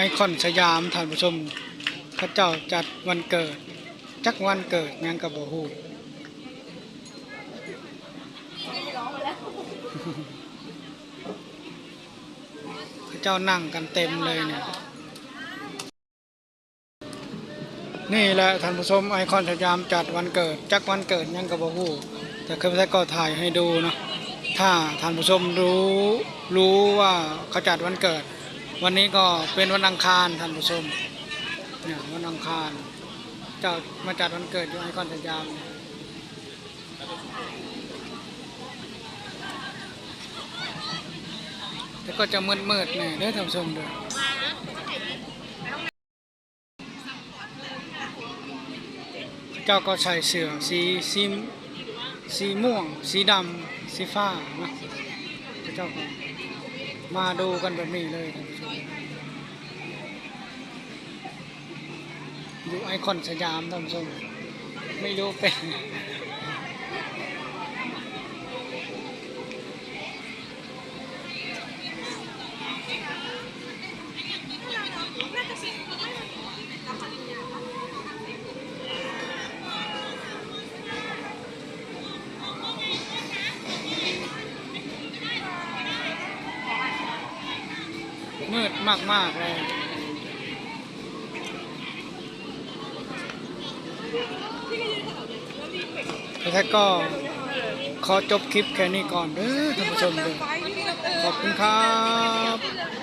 ໄອຄອນສະຫຍາມ ທ່ານຜູ້ຊົມ ເຂົາເຈົ້າຈັດວັນເກີດ ຈັກວັນເກີດຫຍັງກໍບໍ່ຮູ້ ເຂົາເຈົ້ານັ່ງກັນເຕັມເລີຍນີ້. ນີ້ແຫຼະທ່ານຜູ້ຊົມ ໄອຄອນສະຫຍາມຈັດວັນເກີດ ຈັກວັນເກີດຫຍັງກໍບໍ່ຮູ້ ແຕ່ຄືແທ້ກໍຖ່າຍໃຫ້ດູເນາະ ຖ້າທ່ານຜູ້ຊົມຮູ້ ຮູ້ວ່າເຂົາຈັດວັນເກີດ ວັນນີ້ກໍເປັນວັນອັງຄານທ່ານຜູ້ຊົມ ເນຍ ວັນອັງຄານ ເຈົ້າມາຈັດວັນເກີດຢູ່ໄອຄອນສະຫຍາມ ແຕ່ກໍຈະມືດໆແດ່ເດີທ່ານຜູ້ຊົມເດີ. ເຂົາເຈົ້າກໍໃສ່ເສື້ອສີ ສີ ສີມ່ວງ ສີດຳ ສີຟ້າເນາະ ເຂົາເຈົ້າກໍມາດູກັນແບບນີ້ເລີຍທ່ານຜູ້ຊົມ ຢູ່ໄອຄອນສະຫຍາມທ່ານຜູ້ຊົມ ໄມ່ຮູ້ເປັນ ມືດມາກໆເລີຍ. ແລ້ວກໍຂໍຈົບຄລິບແຄ່ນີ້ກ່ອນເດີທ່ານຜູ້ຊົມເດີ ຂອບຄຸນຄັບ.